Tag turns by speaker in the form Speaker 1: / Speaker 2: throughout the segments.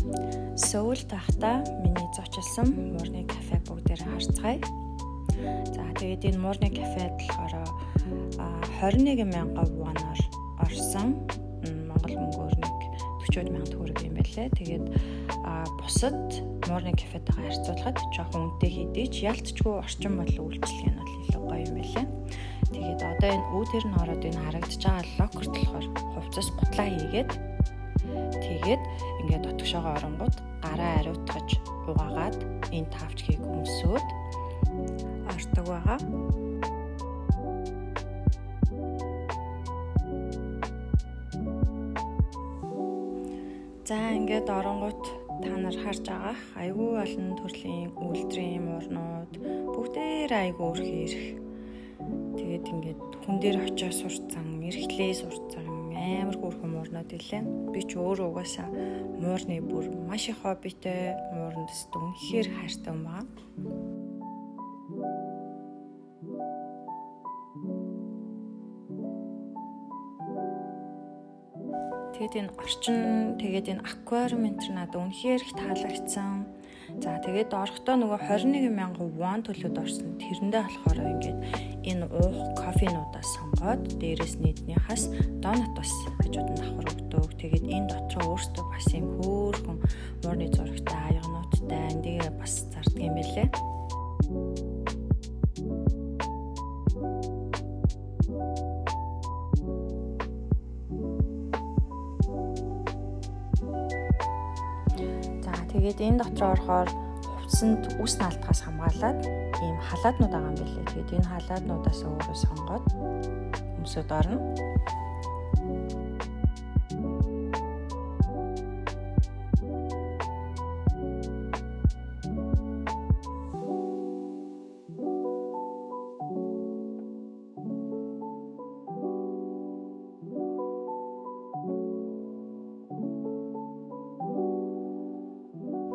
Speaker 1: Сөүл байхдаа миний зочилсан муурны кафег бүгдээрээ харцгаая. За, тэгээд энэ муурны кафед болохоор 21 мянган воноор орсон. Монгол мөнгөөр нэг 40 мянган төгрөг юм байлээ. Тэгээд бусад муурны кафетайгаа харьцуулахад жоохон үнэтэй хэдий ч ялцчгүй орчин болон үйлчилгээ нь бол илүү гоё юм байлээ. Тэгээд одоо энэ үүдэр нь ороод энэ харагдаж байгаа locker т болохоор хувцас гутлаа хийгээд, тэгээд ингээд дотгошоогоо оронгууд гараа ариутгаж угаагаад энэ таавчгийг өмсөөд ордог байгаа. За, ингээд оронгууд та нар харж байгаа айгүй олон төрлийн үйлдвэрийн муурнууд бүгдээр айгүй өөрхөн ирэх. Тэгээд ингээд хүн дээр очиж сурцсан, эрхлээ сурцсан амар хөөрхөн муурнууд илээ. Би ч өөрөө угаасаа муурны бүр маш их хоббитэй, мууранд өстө үнэхээр хайртай юм байна. Тэгээд энэ орчин, тэгээд энэ аквариум энэ төр надад үнэхээр их таалагдсан. За, тэгээд орохдоо нөгөө 21 мянган вон төлөөд орсон. Тэрэндээ болохоор ингээд энэ уух кофенуудаа сонгоод, дээрэс нь эднийхээс donut бас хажууд нь давхар өгдөг. Тэгээд энэ дотроо өөртөө бас юм хөөрхөн муурны зурагтай аягнуудтай эндээ бас зарддаг юм байлээ. За, тэгээд энэ дотор орохоор хувцсанд үс наалтахаас хамгаалаад ийм халаатнууд байгаа юм билээ. Тэгээд энэ халаатнуудаас өөрөө сонгоод өмсөд орно.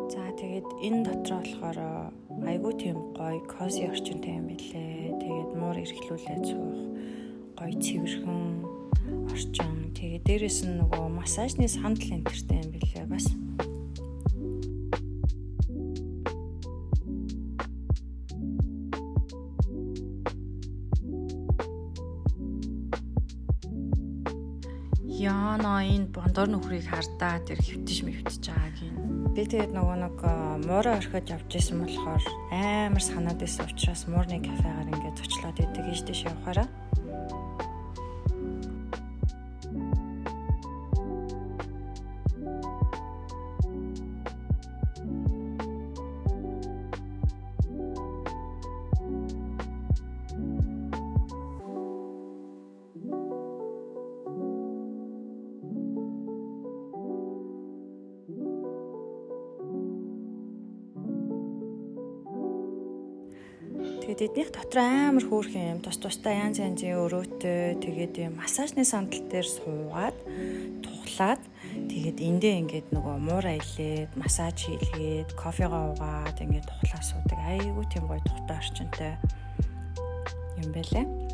Speaker 1: За, тэгээд энэ дотроо болохоор айгүй тийм гоё cozy орчинтай юм билээ. Тэгээд муур эрхлүүлээд суух гоё цэвэрхэн орчин. Тэгээд дээрэс нь нөгөө массажны сандал энэ тэртэй юм билээ бас. Яна, энэ бондор нөхрийг хардаа, тэр хөвтөж мэвтэж байгааг юм. Би тэгээд нөгөө нэг муураа орхиод явж исэн болохоор амар санаад исэн учраас муурны кафегаар ингээд зочлоод идэг ийш тийш явахаараа. Тэгээд эднийх дотор амар хөөрхөн юм тус тустай янз янзын өрөөтэй, тэгээд юм массажны сандал дээр суугаад тухлаад, тэгээд эндээ ингээд нөгөө муур аялээд, массаж хийлгээд, кофегоо уугаад, ингээд тухлаа суудаг, айгүй тийм гоё тухтай орчинтай юм байлээ.